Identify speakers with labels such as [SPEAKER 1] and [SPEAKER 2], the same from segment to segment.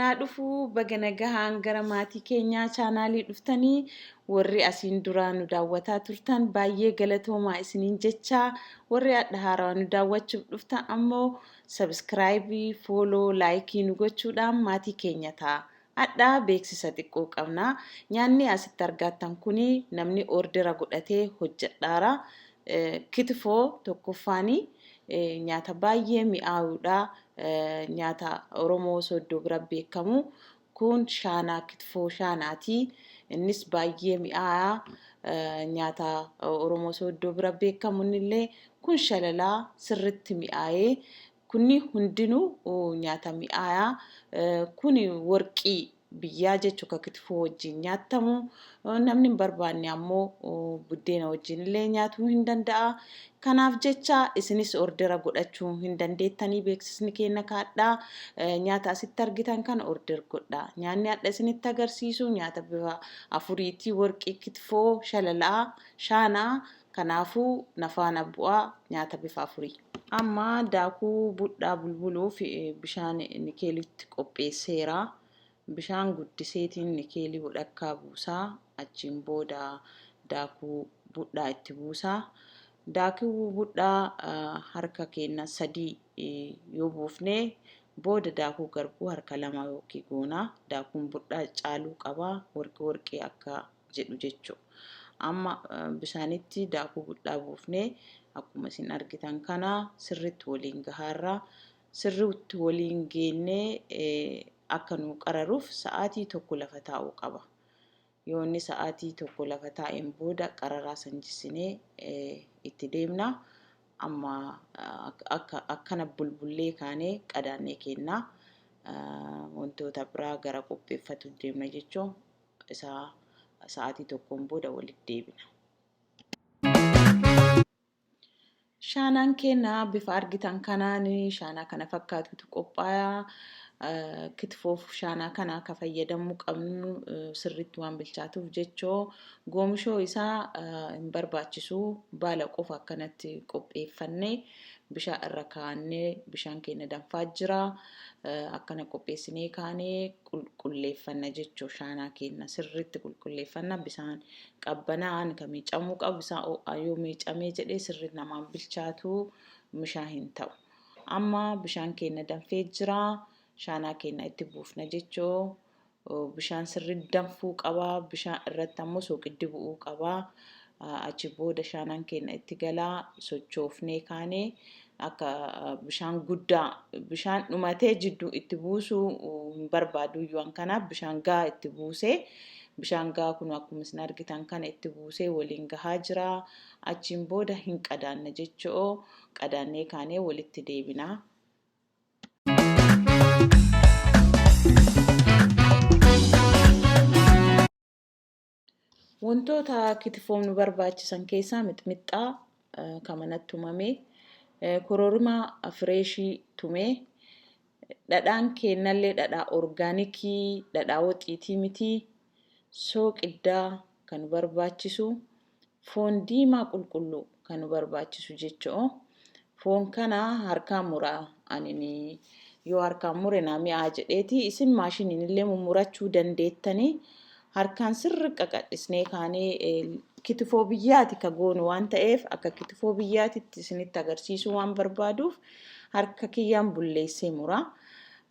[SPEAKER 1] Anaa dhufuu baga nagahaan gara maatii keenyaa chaanaalii dhuftanii warri asiin duraa nu daawwataa turtan baay'ee galatoomaa isiniin jechaa warri adha haarawaa nu daawwachuuf dhuftan ammoo sabiskiraayibii, fooloo, laayikii nu gochuudhaan maatii keenya ta'a. Adha beeksisa xiqqoo qabna. Nyaanni asitti argaattan kuni namni ordera godhatee hojjedhaara. Kitifoo tokkoffaani nyaata baay'ee mi'aawudha. Nyaata Oromoo Sooddoo bira beekamu kun shaanaa kitifoo shaanaati. Innis baay'ee mi'aayaa nyaata Oromoo Sooddoo bira beekamu innillee kun shalalaa sirritti mi'aayee kunni hundinuu nyaata mi'aayaa kuni worqii biyyaa jechu ka kitifoo wajjin nyaattamu namni hin barbaanne ammoo buddeena wajjin illee nyaatuu hin danda'a. Kanaaf jecha isinis ordera godhachuu hin dandeettanii beeksisni keenya kaadhaa nyaata asitti argitan kana order godhaa. Nyaanni hadha isinitti agarsiisu nyaata bifa afuriitii worqii kitifoo shalalaa shaanaa kanaafuu na faana bu'aa nyaata bifa afurii. Amma daakuu budhaa bulbuluuf bishaan nikeelitti qopheesseera. Bishaan guddiseetiin nikeelii wadhakkaa buusaa. Achiin booda daakuu budhaa itti buusaa. Daakuu budhaa harka keenya sadii yoo buufne booda daakuu garbuu harka lama yookiin goona. Daakuun budhaa caaluu qaba. Warqii warqii akka jedhu jechuudha. Amma bishaanitti daakuu budhaa buufnee akkuma isin argitan kana sirriitti waliin gahaarra. Sirriitti waliin geennee akka nu qararuuf sa'aatii tokko lafa taa'uu qaba. Yoo inni sa'aatii tokko lafa taa'een booda qararaa san jissinee itti deemna. Amma akka akkana bulbullee kaanee qadaannee kennaa. Wantoota biraa gara qopheeffatu deemna jechuun isaa sa'aatii tokkoon booda walitti deebina. Shaanaan keenya bifa argitan kanaan shaanaa kana fakkaatutu qophaa'a. Kitifoof shaanaa kana akka fayyadamuu qabnu sirriitti waan bilchaatuuf jechoo goomishoo isaa hin barbaachisu baala qofa akkanatti qopheeffannee bishaan irra kaa'annee bishaan keenya danfaa jira. Akkana qopheessinee kaanee qulqulleeffanna jechuu shaanaa keenya sirriitti qulqulleeffanna bishaan qabbanaa'aan kan miicamuu qabu bishaan ho'aa yoo miicamee jedhee sirriitti namaan bilchaatu mishaa hin ta'u. Amma bishaan keenya danfee jira shaanaa keenya itti buufna jechuu bishaan sirriitti danfuu qaba bishaan irratti ammoo sooqiddi bu'uu qaba. Achi booda shaanaan keenya itti galaa sochoofnee kaanee akka bishaan guddaa bishaan dhumatee jidduu itti buusuu hin barbaadu iyyuu kanaaf bishaan gahaa itti buusee bishaan gahaa kun akkuma isin argitan kana itti buusee waliin gahaa jira. Achiin booda hin qadaanna jechoo qadaannee kaanee walitti deebina. Wantoota kitifoof nu barbaachisan keessaa mixmixxaa kan manatti tumame, kororimaa fireeshii tume, dhadhaan keennallee dhadhaa orgaanikii, dhadhaa woxiitii miti, sooqiddaa kan nu barbaachisu, foon diimaa qulqulluu kan nu barbaachisu jechu'o. Foon kana harkaan mura anini yoo harkaan mure naa mi'aa jedheeti isin maashiniin illee mummurachuu dandeettanii harkaan sirri qaqadhisnee kaanee kitifoo biyyaati ka goonu waan ta'eef akka kitifoo biyyaatitti isinitti agarsiisuu waan barbaaduuf harka kiyyaan bulleessee mura.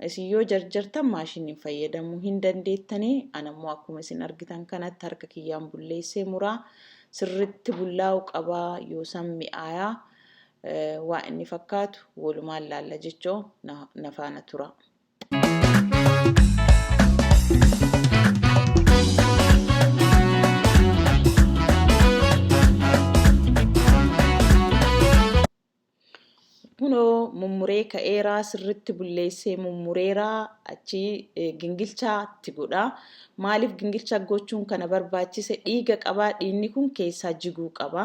[SPEAKER 1] Isin yoo jarjartan maashiniin fayyadamuu hin dandeettanii anammoo akkuma isin argitan kanatti harka kiyyaan bulleessee mura. Sirritti bullaa'u qabaa yoo san mi'aayaa waa inni fakkaatu walumaan laalla jechoo na faana tura. Kunoo mummuree ka'eeraa sirritti bulleessee mummureeraa achi gingilchaatti godha. Maaliif gingilcha gochuun kana barbaachise dhiiga qabaa dhiigni kun keessaa jiguu qaba.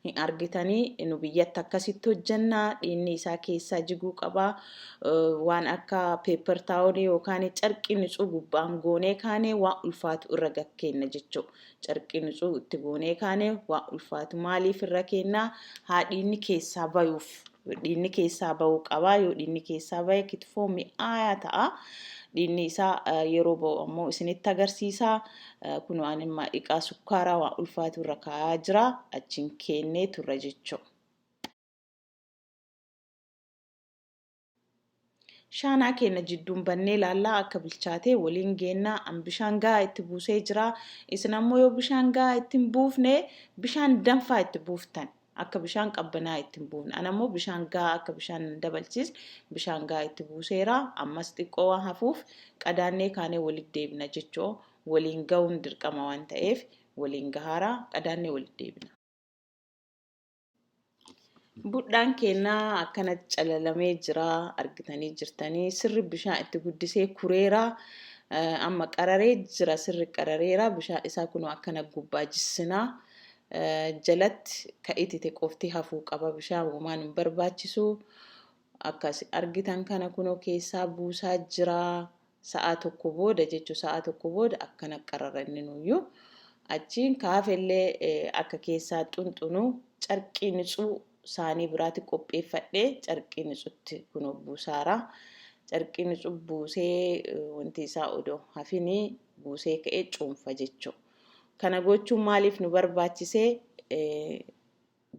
[SPEAKER 1] Hin argitanii nu biyyatti akkasitti hojjannaa dhiigni isaa keessaa jiguu qaba. Waan akka peepper taawolii yookaan carqii nutsuu gubbaan goonee kaanee waan ulfaatu irra gakkenna jechuudha. Carqii nutsuu itti goonee kaane waan ulfaatu maaliif irra kennaa haa dhiigni keessaa bayuuf dhiigni keessaa bayuu qabaa yoo dhiigni keessaa baye kitifoo mi'aayaa ta'a. Dhiinni isaa yeroo ba'u ammoo isinitti agarsiisa. Kunoo ani amma dhiqaa sukkaaraa waan ulfaatu irra kaa'aa jira. Achiin keennee turra jechuudha. Shaanaa keenya jidduun bannee ilaallaa akka bilchaatee waliin geennaa an bishaan gahaa itti buusee jira. Isin ammoo yoo bishaan gahaa itti hin buufne bishaan danfaa itti buuftan. Akka bishaan qabbanaa itti hin buufne. An ammoo bishaan gahaa akka bishaan hin dabalchiisne bishaan gahaa itti buuseera. Ammas xiqqoo waan hafuuf qadaannee kaanee walitti deebina jechoo waliin gahuun dirqama waan ta'eef waliin gahaara qadaannee walitti deebina. Budhaan keenna akkana calalamee jira argitanii jirtanii sirri bishaan itti guddisee kureera amma qararee jira sirri qarareera bishaan isaa kunoo akkana gubbaa jissinaa jalatti ka itite qofti hafuu qaba bishaan womaan hin barbaachisu akkas argitan kana kunoo keessaa buusaa jira Sa'aa tokko booda jechuun sa'aa tokko booda akkana qarara inni nuyyuu. Achiin kaafellee akka keessaa xunxunu carqii nitsuu saanii biraati qopheeffadhee carqii nitsutti kunoo buusaara. Carqii nitsu buusee wanti isaa odoo hafinii buusee ka'ee cuunfa jechuudha. Kana gochuun maaliif nu barbaachisee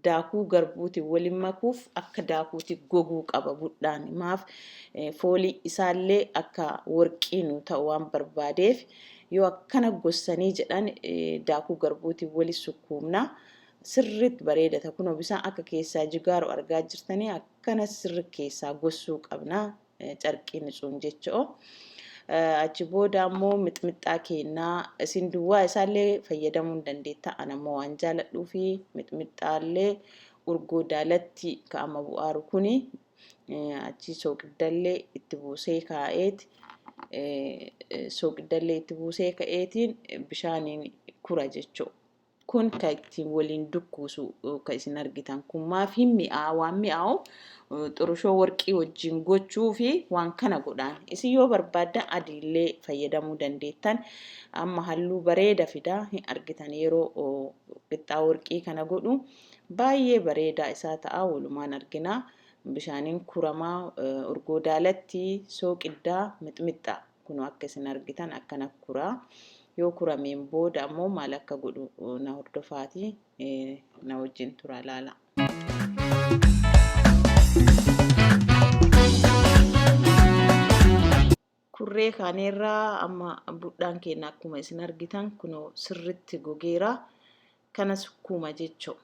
[SPEAKER 1] daakuu garbuutiin waliin makuuf akka daakuuti goguu qaba budhaan. Maaf foolii isaallee akka warqii nu ta'u waan barbaadeef yoo akkana gossanii jedhan daakuu garbuutiin wali sukkuumna. Sirriitti bareedata. Kunoo bisaan akka keessaa jigaaru argaa jirtanii akkana sirri keessaa gossuu qabna. Carqii nitsuun jechu'o. Achi booda ammoo mixmixxaa keennaa isin duwwaa isaallee fayyadamuu hin dandeetta. Ana ammoo waan jaaladhuu fi mixmixxaallee urgoo daalatti ka amma bu'aaru kuni achi sooqiddallee itti buusee kaa'eeti sooqiddallee itti buusee ka'eetiin bishaaniin kura jechu'o. Kun ka ittiin waliin dukkuusu ka isin argitan kun maaf hin mi'aa waan mi'aawu xurushoo warqii wajjin gochuu fi waan kana godhaan isin yoo barbaaddan adiillee fayyadamuu dandeettan amma halluu bareeda fida hin argitan yeroo qixxaa warqii kana godhu baay'ee bareedaa isaa ta'a walumaan argina bishaaniin kuramaa urgoo daalatti sooqiddaa mixmixxaa Kunoo akka isin argitan akkana kura. Yoo kurameen booda ammoo maal akka godhu na hordofaati na wajjin tura laala. Kurree kaaneerraa amma budhaan keenya akkuma isin argitan kunoo sirritti gogeera. Kana sukkuuma jechuudha.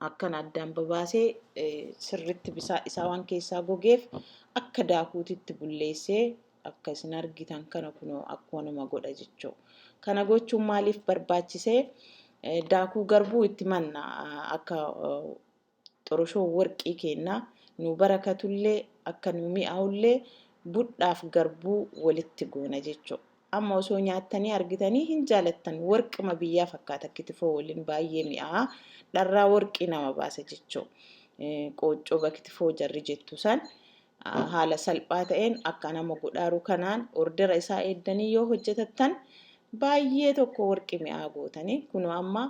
[SPEAKER 1] Akkana addaan babaasee sirritti bisaa isaa waan keessaa gogeef akka daakuutitti bulleessee akka isin argitan kana kunoo akkanuma godha jechuu. Kana gochuun maaliif barbaachisee daakuu garbuu itti manna akka xoroshoo warqii keenna nu barakatullee akka nu mi'aawullee budhaaf garbuu walitti goona jechuu. Amma osoo nyaattanii argitanii hin jaalattan warqima biyyaa fakkaata kitifoo waliin baay'ee mi'aa'a dharraa warqii nama baasa jechuu qooccoo kitifoo jarri jettu san haala salphaa ta'een akka nama godhaaru kanaan ordera isaa eeddanii yoo hojjetattan baay'ee tokko warqii mi'aa gootanii kunoo amma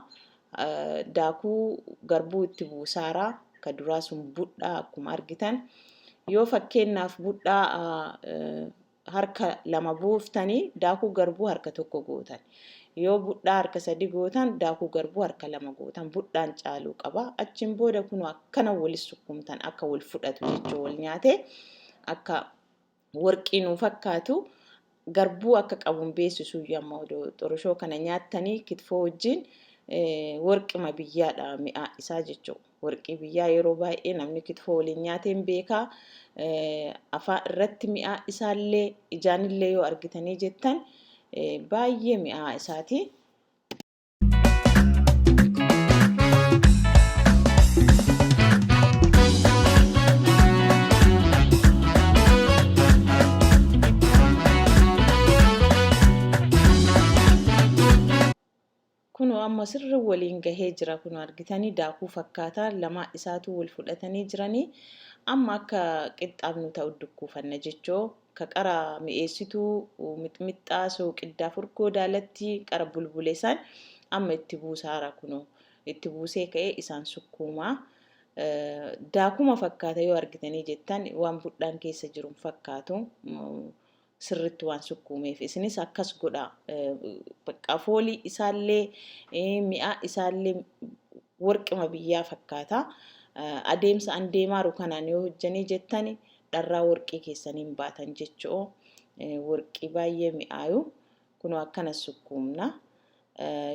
[SPEAKER 1] daakuu garbuu itti buusaaraa ka duraa sun budhaa akkuma argitan yoo fakkeenyaaf budhaa harka lama buuftanii daakuu garbuu harka tokko gootan. Yoo budhaa harka sadi gootan daakuu garbuu harka lama gootan budhaan caaluu qaba. Achiin booda kunoo akkana wali sukkumtan akka wal fudhatu jechuu wal nyaatee akka warqii nuu fakkaatu garbuu akka qabu hin beeksisu amma odoo xoroshoo kana nyaattanii kitfoo wajjin warqima biyyaadha mi'aa isaa jechuudha. Warqii biyyaa yeroo baay'ee namni kitfoo waliin nyaatee hin beekaa. Afaan irratti mi'aa isaallee ijaanillee yoo argitanii jettan baay'ee mi'aa isaati. Kunoo amma sirri waliin gahee jira kunoo argitanii daakuu fakkaata lamaa isaatu wal fudhatanii jiranii amma akka qixxaaf nu ta'u dukkuufanna jechoo ka qara mi'eessituu mixmixxaa sooqiddaa furgoo daalatti qara bulbule san amma itti buusaara kunoo itti buusee ka'ee isaan sukkuumaa daakuma fakkaata yoo argitanii jettan waan budhaan keessa jiru hin fakkaatu. Sirritti waan sukkuumeef isinis akkas godhaa. Bakka foolii isaallee mi'aa isaallee warqima biyyaa fakkaata. Adeemsa an deemaaru kanaan yoo hojjanii jettani dharraa warqii keessaniin baatan jechu'o. Warqii baay'ee mi'aayu. Kunoo akkana sukkuumna.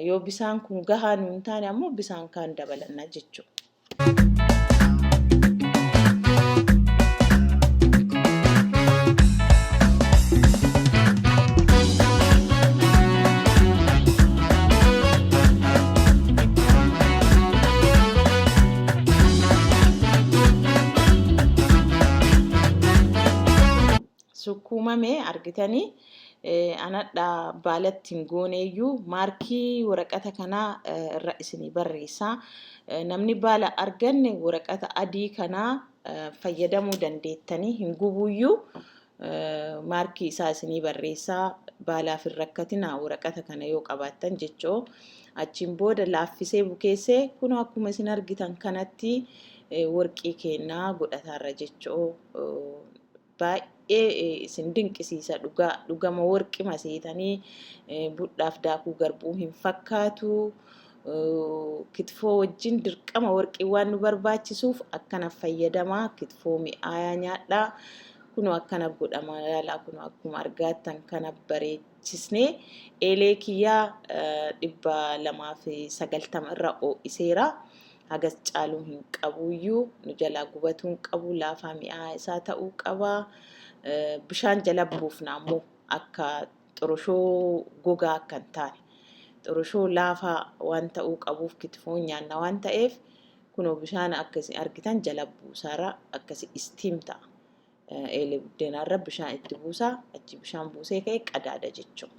[SPEAKER 1] Yoo bisaan kun gahaa nuun taane ammoo bisaan kaan dabalanna jechuudha. Sukkuumame argitanii anadha baalatti hin gooneeyyuu maarkii waraqata kanaa irra isinii barreessa. Namni baala arganne waraqata adii kanaa fayyadamuu dandeettanii hin gubuyyuu maarkii isaa isinii barreessaa baalaaf hin rakkatinaa waraqata kana yoo qabaattan jechoo. Achiin booda laaffisee bukeessee kunoo akkuma isin argitan kanatti warqii kennaa godhataarra jechoo. Baay'ee isin dinqisiisa dhugaa dhugama warqima seetanii budhaaf daakuu garbuu hin fakkaatu. Kitfoo wajjin dirqama warqii waan nu barbaachisuuf akkana fayyadamaa kitfoo mi'aayaa nyaadhaa. Kunoo akkana godhama yaalaa kunoo akkuma argaattan kana bareechisnee eelee kiyyaa 290 irra oo'iseera. Hagas caaluu hin qabuyyuu nu jalaa gubatuu hin qabu laafaa mi'aa isaa ta'uu qaba. Bishaan jala buufna ammoo akka xoroshoo gogaa akka hin taane xoroshoo laafaa waan ta'uu qabuuf kitfoon nyaanna waan ta'eef kunoo bishaan akka isin argitan jala buusaara akkasi istiim ta'a. Eelee buddeenaarra bishaan itti buusaa achi bishaan buusee ka'e qadaada jechuudha.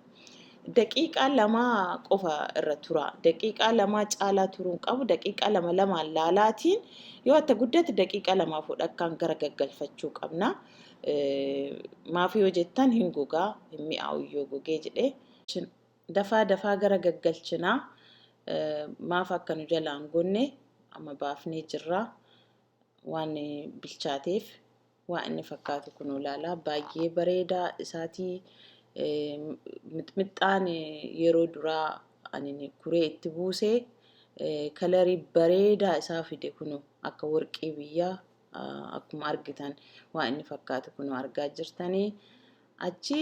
[SPEAKER 1] Daqiiqaa 2 qofa irra tura. Daqiiqaa 2 caalaa turuu hin qabu. Daqiiqaa 2 2n laalaatiin yoo atta guddate daqiiqaa 2 fudhakkaan gara gaggalfachuu qabna. Maaf yoo jettan hin gogaa hin mi'aawu yoo gogee jedhee. Dafaa dafaa gara gaggalchinaa. Maaf akka nu jalaa hin gonne amma baafnee jirra. Waan bilchaateef waan inni fakkaatu kunoo ilaalaa baay'ee bareedaa isaatii mixmixxaan yeroo duraa ani kuree itti buuse kalarii bareedaa isaa fide kunoo akka warqii biyyaa akkuma argitan waan inni fakkaatu kunoo argaa jirtanii achi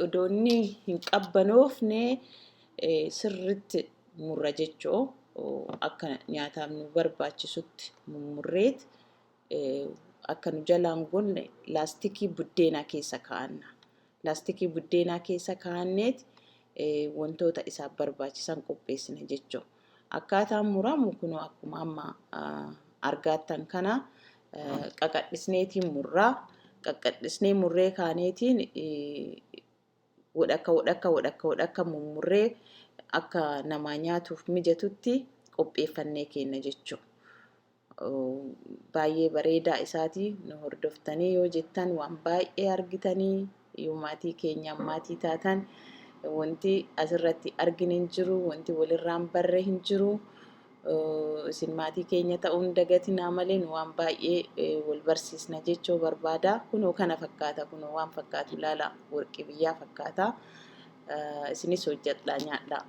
[SPEAKER 1] odoo inni hin qabbanoofne sirritti murra jechoo akka nyaataaf nu barbaachisutti mummurreet akka nu jalaan gonne laastikii buddeenaa keessa kaa'anna. Laastikii buddeenaa keessa kaa'anneet wantoota isaaf barbaachisan qopheessina jechoo. Akkaataan muramu kunoo akkuma amma argaattan kana qaqadhisneetiin murraa. Qaqqadhisnee murree kaaneetiin wadhakka wadhakka wadhakka wadhakka mummurree akka namaa nyaatuuf mijatutti qopheeffannee kenna jechuudha. Baay'ee bareedaa isaati nu hordoftanii yoo jettan waan baay'ee argitanii yoo maatii keenyaan maatii taatan wanti asirratti argine hin jiru wanti walirraan barre hin jiru. Isin maatii keenya ta'uu hin dagatinaa malee nu waan baay'ee wal barsiisna jechuu barbaada. Kunoo kana fakkaata kunoo waan fakkaatu ilaala warqii biyyaa fakkaata. Isinis hojjedhaa nyaadhaa.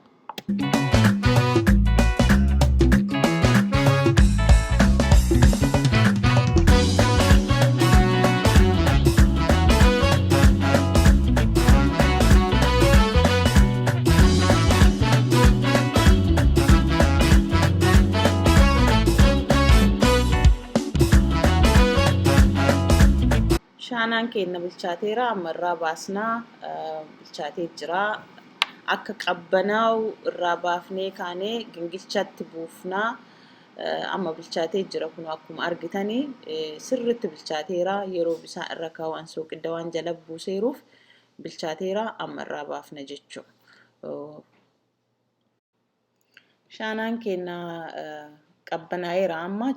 [SPEAKER 1] Shaanaan keenya bilchaateera amma irraa baasnaa bilchaatee jira. Akka qabbanaa'u irraa baafnee kaanee gingilchatti buufnaa. Amma bilchaatee jira kun akkuma argitanii sirriitti bilchaateera yeroo bisaan irra kaawwan sooqidda waan jala buuseeruuf bilchaateera amma irraa baafna jechuudha. Shaanaan keenya qabbanaa'eera amma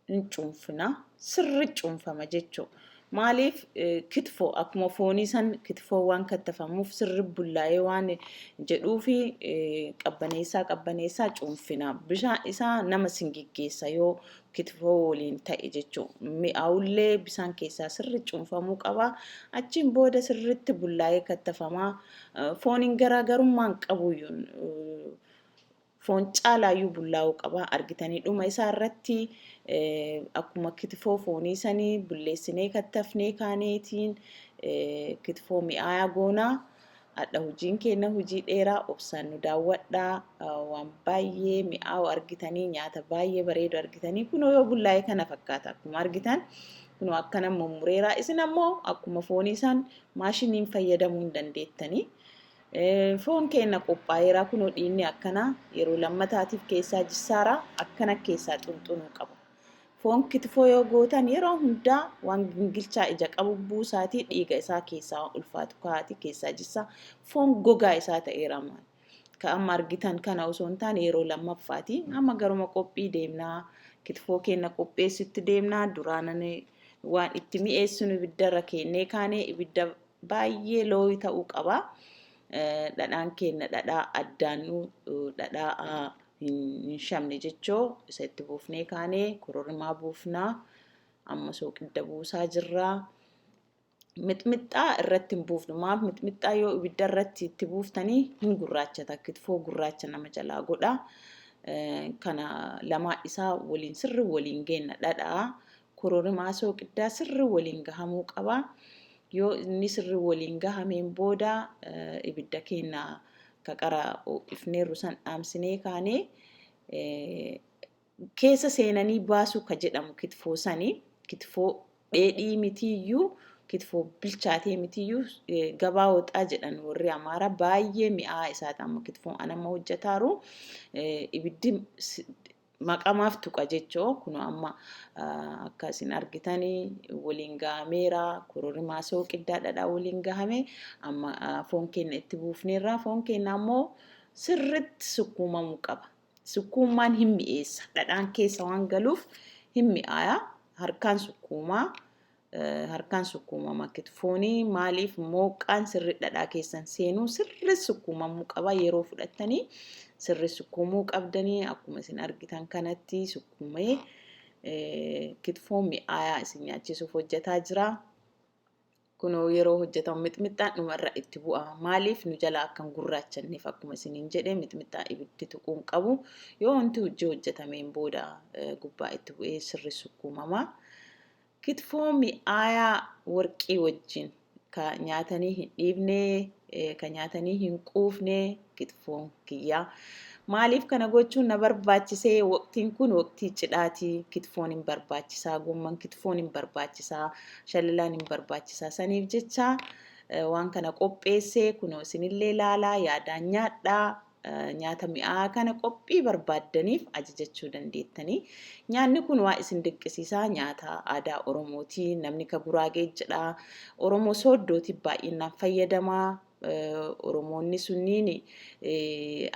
[SPEAKER 1] hin cuunfina. Sirri cuunfama jechuudha. Maaliif kitfoo akkuma foonii san kitfoo waan kattafamuuf sirri bullaa'ee waan jedhuufi qabbaneessaa qabbaneessaa cuunfina. Bishaan isaa nama singiggeessa yoo kitfoo waliin ta'e jechuudha. Mi'aawullee bishaan keessaa sirri cuunfamuu qaba. Achiin booda sirritti bullaa'ee kattafamaa. Fooniin garaagarummaan qabuyyuu foon caalaayyuu bullaa'uu qaba. Argitanii dhuma isaa irratti akkuma kitifoo foonii sanii bulleessinee kattafnee kaaneetiin kitifoo mi'aayaa goonaa. Hadha hojiin keenya hojii dheeraa, obsaan nu daawwadhaa. Waan baay'ee mi'aawu argitanii, nyaata baay'ee bareedu argitanii. Kunoo yoo bullaa'e kana fakkaata akkuma argitan. Kunoo akkana mummureeraa. Isin ammoo akkuma foonii san maashiniin fayyadamuu hin dandeettanii. Foon keenya qophaa'eeraa, kunoo dhiinni akkana yeroo lammataatiif keessaa jissaaraa akkana keessaa xunxunuu qaba. Foon kitifoo yoo gootan yeroo hundaa waan gingilchaa ija qabu buusaatii dhiiga isaa keessaa waan ulfaatu kaa'atii keessaa jissaa, foon gogaa isaa ta'eera maal. Ka amma argitan kana osoo hin taane yeroo lammaffaati. Amma garuma qophii deemnaa, kitifoo keenya qopheessitti deemnaa. Duraan waan itti mi'eessinu ibiddarra keennee kaanee, ibidda baay'ee looyii ta'uu qaba. Dhadhaan keenya dhadhaa addaannuu, dhadhaa hin shamne jechoo isa itti buufnee kaanee kororimaa buufnaa. Amma sooqidda buusaa jirraa. Mixmixxaa irratti hin buufnu. Maaf mixmixxaa yoo ibidda irratti itti buuftanii hin gurraachata. Kitifoo gurraacha nama jalaa godha. Kana lamaa isaa waliin sirri waliin geenna dhadhaa. Kororimaa sooqiddaa sirri waliin gahamuu qaba. Yoo inni sirri waliin gahameen booda ibidda keenya ka qara ho'ifneerru san dhaamsinee kaanee keessa seenanii baasuu ka jedhamu kitifoo sanii, kitifoo dheedhii mitiiyyuu, kitifoo bilchaatee mitiiyyuu, gabaa woxaa jedhan warri Amaaraa, baay'ee mi'aa isaati. Amma kitifoo anamma hojjetaaru ibiddi maqamaaf tuqa jechoo. Kun amma akka isin argitanii waliin gahameera. Kororimaa sooqiddaa dhadhaa waliin gahame. Amma foon keenya itti buufneerra. Foon keenya ammoo sirritti sukkuumamuu qaba. Sukkuummaan hin mi'eessa. Dhadhaan keessa waan galuuf hin mi'aaya. Harkaan sukkuumaa. Harkaan sukkuumama kitfoonii. Maaliif mooqaan sirri dhadhaa keessan seenuu sirri sukkuumamuu qaba. Yeroo fudhattanii sirri sukkuumuu qabdanii, akkuma isin argitan kanatti sukkuumee kitfoo mi'aayaa isin nyaachisuuf hojjetaa jira. Kunoo yeroo hojjetamu mixmixxaan dhumarra itti bu'a. Maaliif nu jala akka hin gurraachanneef, akkuma isiniin jedhe mixmixxaa ibiddi tuquu hin qabu. Yoo wanti hojii hojjetameen booda gubbaa itti bu'ee sirri sukkuumama. Kitfoo mi'aayaa warqii wajjin ka nyaatanii hin dhiifne, ka nyaatanii hin quufne kitfoon kiyyaa. Maaliif kana gochuun na barbaachisee? Waqtiin kun waqtii cidhaati. Kitfoon hin barbaachisaa, gomman kitfoon hin barbaachisaa, shalalaan hin barbaachisaa. Saniif jecha waan kana qopheessee kunoo isinillee laalaa yaadaan nyaadhaa. Nyaata mi'aa kana qophii barbaaddaniif ajajachuu dandeettanii. Nyaanni kun waa isin dinqisiisaa, nyaata aadaa Oromooti. Namni ka Guraagee jedha. Oromoo Sooddooti baay'inaan fayyadamaa. Oromoonni sunniin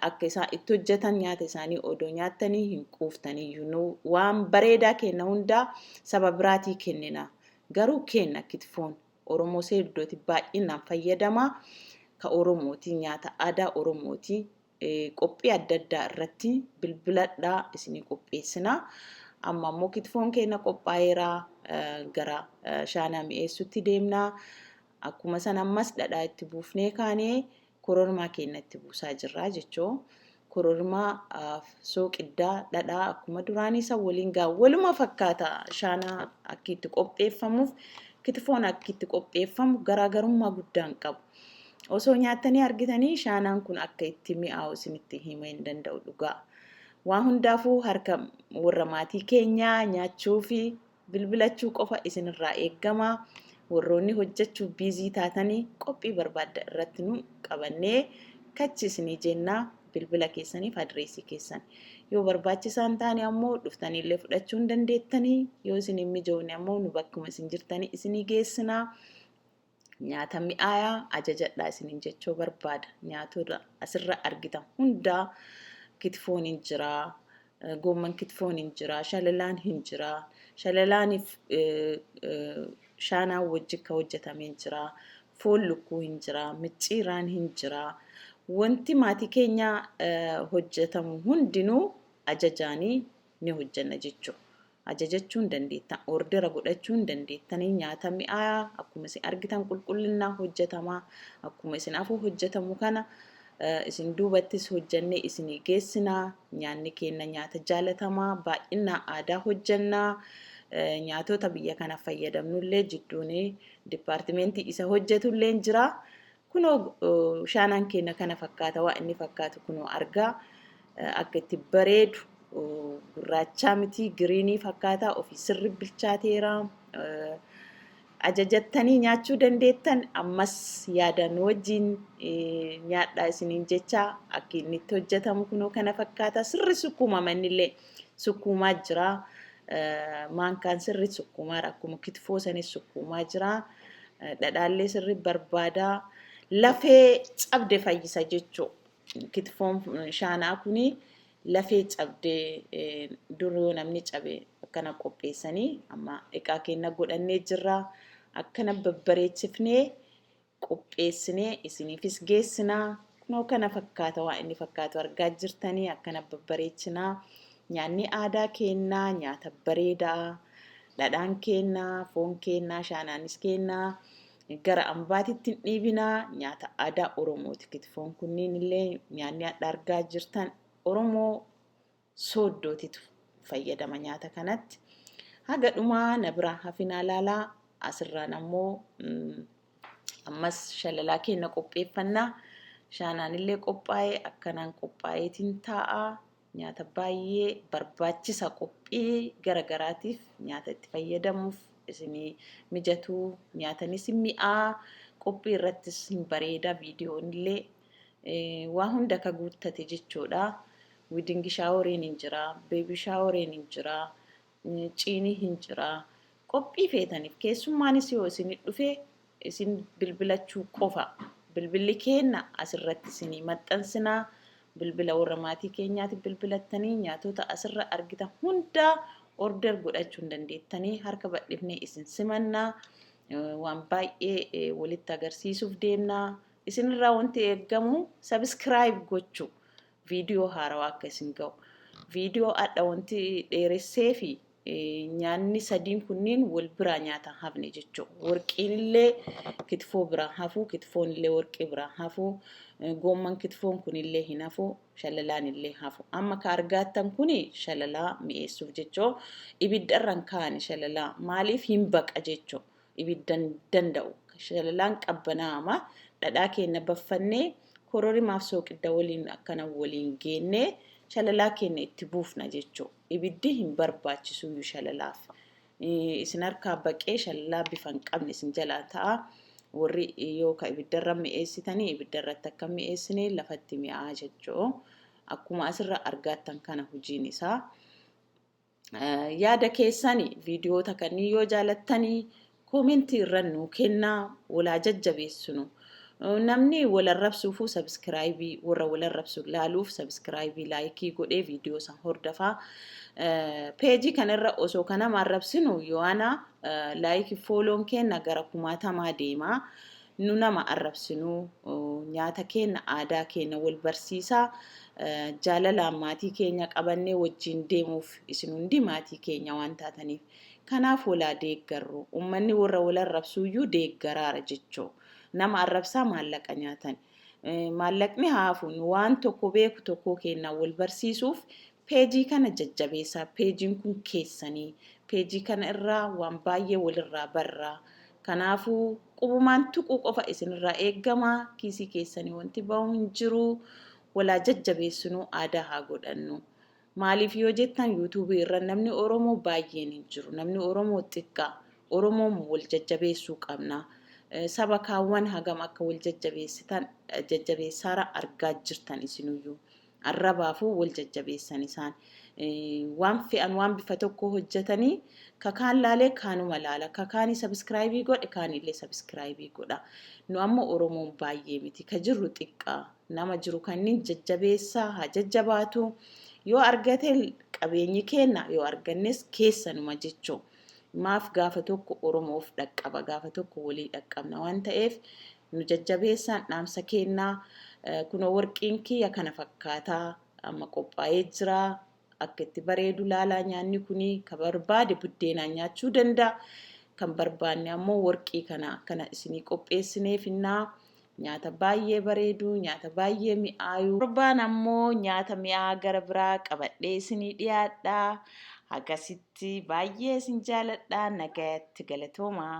[SPEAKER 1] akka isaan itti hojjetan nyaata isaanii odoo nyaattanii hin quuftaniyyuu. Waan bareedaa kenna hundaa saba biraatii kennina. Garuu kenna kitfoon Oromoo Sooddooti baay'inaan fayyadamaa. Ka Oromooti, nyaata aadaa Oromooti. Qophii adda addaa irratti bilbiladhaa, isinii qopheessinaa. Amma immoo kitfoon keenya qophaa'eera, gara shaanaa mi'eessutti deemnaa. Akkuma san ammas dhadhaa itti buufnee kaanee korormaa keenya itti buusaa jirraa jechuu. Korormaa sooqiddaa dhadhaa akkuma duraanii san waliin gaa waluma fakkaata. Shaanaa akki itti qopheeffamuuf kitfoon akki itti qopheeffamu garaagarummaa guddaan qabu. Osoo nyaattanii argitanii shaanaan kun akka itti mi'aawu isinitti himuu hin danda'u dhugaa. Waa hundaafuu harka warra maatii keenyaa nyaachuu fi bilbilachuu qofa isinirraa eeggama. Warroonni hojjechuuf busy taatanii qophii barbaadda irratti nu qabannee kachi isinii jennaa, bilbila keessaniif adireesii keessan. Yoo barbaachisaa hin taane ammoo dhuftaniillee fudhachuu hin dandeettanii. Yoo isin hin mijoofne ammoo nu bakkuma isin jirtanii isinii geessinaa. Nyaata mi'aayaa ajajadhaa isiniin jechuu barbaada. Nyaatota asirra argitan hundaa, kitfoon hin jiraa, goomman kitfoon hin jiraa, shalalaan hin jiraa. Shalalaaniif Shaanaa wajji ka hojjetamee hin jira. Foon lukkuu hin jira. Micciiraan hin jira. Wanti maatii keenya hojjetamu hundinuu ajajaanii ni hojjenna jechuudha. Ajajachuu hin dandeettan, ordera godhachuu hin dandeettanii. Nyaata mi'aayaa akkuma isin argitan qulqullinnaa hojjetamaa, akkuma isin afuu hojjetamu kana isin duubattis hojjannee isinii geessinaa. Nyaanni keenya nyaata jaalatamaa, baay'inaa aadaa hojjannaa. Nyaatota biyya kana fayyadamnullee jidduun dipaartimentii isa hojjetullee jira. Kunoo shaanaan keenya kana fakkaata, waa inni fakkaatu kunoo argaa, akka itti bareedu. Gurraachaa miti, green fakkaata, ofii sirri bilchaateera. Ajajattanii nyaachuu dandeettan. Ammas yaadaan wajjin nyaadhaa isiniin jecha. Akka inni itti hojjetamu kunoo kana fakkaata. Sirri sukkuumama, innillee sukkuumaa jira. Maankaan sirri sukkuumaa, akkuma kitfoo sanis sukkuumaa jira. Dhadhaallee sirri barbaada. Lafee cabde fayyisa jechuu kitfoon shaanaa kuni. Lafee cabdee dur yoo namni cabe akkana qopheessanii. Amma dhiqaa keenya godhannee jirra. Akkana babbareechifnee qopheessinee isiniifis geessinaa. Kunoo kana fakkaata, waa inni fakkaatu argaa jirtanii. Akkana babbareechinaa. Nyaanni aadaa keenyaa nyaata bareedaa. Dhadhaan keenyaa, foon keenyaa, shaanaanis keenyaa, gara ambaatitti hin dhiibinaa. Nyaata aadaa Oromooti kitfoon kunniin illee. Nyaanni adda argaa jirtan Oromoo Sooddootitu fayyadama nyaata kanatti. Haga dhumaa na biraa hafinaa laalaa. Asirraan ammoo ammas shalalaa keenya qopheeffannaa. Shaanaan illee qophaa'ee, akkanaan qophaa'eetiin taa'a. Nyaata baay'ee barbaachisa, qophii gara garaatiif nyaata itti fayyadamuuf isinii mijatu, nyaatanis mi'aa, qophii irrattis hin bareeda, viidiyoon illee waa hunda ka guuttate jechuudha. Wedding showeriin hin jira, baby showeriin hin jira, ciinii hin jira. Qophii feetaniif keessummaanis yoo isin dhufe isin bilbilachuu qofa. Bilbilli keenna asirratti isinii maxxansinaa. Bilbila warra maatii keenyaatti bilbilattanii nyaatota asirra argitan hundaa order godhachuu hin dandeettanii. Harka bal'ifnee isin simannaa. Waan baay'ee walitti agarsiisuuf deemnaa. Isinirraa wanti eeggamu subscribe gochuu, viidiyoo haarawaa akka isin ga'u. Viidiyoo adha wanti dheeressee fi nyaanni sadiin kunniin wal biraa nyaata hafne jechuudha. Warqiin illee kitfoo biraa hafu, kitfoon illee warqii biraa hafu, goomman kitfoon kunillee hin hafu, shalalaan illee hafu. Amma ka argaattan kuni shalalaa mi'eessuuf jechuu. Ibiddarraan kaa'ani shalalaa, maaliif hin baqa jechuu, ibiddan danda'u. Shalalaan qabbanaa'ama. Dhadhaa keenya baffannee kororimaaf sooqidda waliin akkana waliin geennee shalalaa keenya itti buufna jechuu. Ibiddi hin barbaachisuyyuu shalalaaf. Isin harkaa baqee shalalaa bifa hin qabne isin jalaa ta'a. Warri yoo ka ibiddarra mi'eessitanii, ibiddarratti akka mi'eessine lafatti mi'aa jechuu. Akkuma asirra argaattan kana hojiin isaa. Yaada keessani viidiyoota kanneen yoo jaalattanii koomentii irra nuu kennaa, walaa jajjabeessinu. Namni wal arrabsuufuu subscribe, warra wal arrabsu laaluuf subscribe, like godhee viidiyoo san hordofaa. Peejii kanarra osoo kan nama arrabsinu yoona like follown kenna gara kumaatamaa deema. Nu nama arrabsinu, nyaata keenya, aadaa keenya wal barsiisaa, jaalalaan maatii keenya qabannee wajjin deemuuf, isin hundi maatii keenya waan taataniif. Kanaaf walaa deeggarru. Uummanni warra wal arrabsuuyyuu deeggaraara jechuu. Nama arrabsaa maallaqa nyaatan. Maallaqni haa hafu, nu waan tokko beeku tokko keenna wal barsiisuuf peejii kana jajjabeessaa. Peejiin kun keessanii. Peejii kana irraa waan baay'ee walirraa barraa. Kanaafuu qubumaan tuquu qofa isinirraa eeggama. Kiisii keessanii wanti bahu hin jiru. Walaa jajjabeessinuu, aadaa haa godhannu. Maaliif yoo jettan, yuutuubii irra namni Oromoo baay'een hin jiru. Namni Oromoo xiqqaa. Oromoon wal jajjabeessuu qabna. Saba kaawwan hagam akka wal jajjabeessitan jajjabeessaara argaa jirtan isinuyyuu. Arrabaafuu wal jajjabeessan isaan. Waan fe'an, waan bifa tokko hojjetanii, kakaan laalee kaanuma laala. Kakaanii subscribe godhe, kaanillee subscribe godha. Nu amma Oromoon baay'ee miti. Ka jirru xiqqaa. Nama jiru kanneen jajjabeessaa, haa jajjabaatu. Yoo argate qabeenyi kenna, yoo argannes keessanuma jechuu. Maaf gaafa tokko Oromoof dhaqqaba, gaafa tokko walii dhaqqabna waan ta'eef nu jajjabeessaan dhaamsa keennaa. Kunoo warqiin kiyya kana fakkaataa amma qophaa'ee jira. Akka itti bareedu laalaa. Nyaanni kuni ka barbaade buddeenaan nyaachuu danda'a. Kan barbaanne ammoo warqii kana akkana isinii qopheessineefinnaa. Nyaata baay'ee bareedu, nyaata baay'ee mi'aayu. Torbaan ammoo nyaata mi'aa gara biraa qabadhee isinii dhiyaadha. Hagasitti baay'ee isin jaaladha. Nagayatti, galatoomaa.